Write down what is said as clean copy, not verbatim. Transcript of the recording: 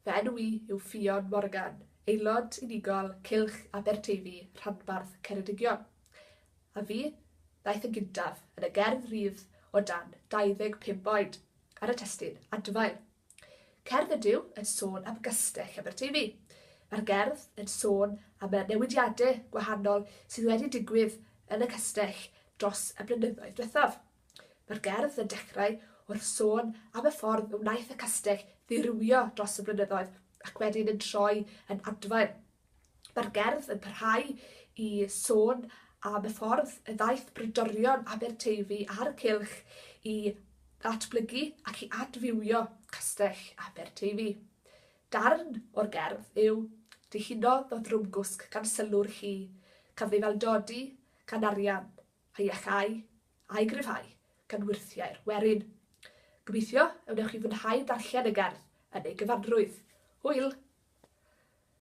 Fy enw i yw Ffion Morgan, aelod unigol Cylch Aberteifi Rhanbarth Ceredigion. A fi ddaeth yn gyntaf yn y gerdd rydd o dan 25 oed ar y testun Adfail. Cerdd ydyw yn sôn am Gastell Aberteifi. Mae'r gerdd yn sôn am y newidiadau gwahanol sydd wedi digwydd yn y castell dros y blynyddoedd diwethaf. Mae'r gerdd yn dechrau wrth sôn am y ffordd y wnaeth y castell ddirywio dros y blynyddoedd ac wedyn yn troi yn adfail. Mae'r gerdd yn parhau i sôn am y ffordd y ddaeth brodorion Aberteifi a'r cylch i ddatblygu ac i adfywio castell Aberteifi. Darn o'r gerdd yw Dihunodd o ddrwmgwsg gan sylw'r llu, cafodd ei faldodi gan arian, a iachau a'i gryfhau gan wyrthiau'r werin. Gobeithio y wnewch chi fwynhau darllen y gerdd yn ei gyfanrwydd. Hwyl!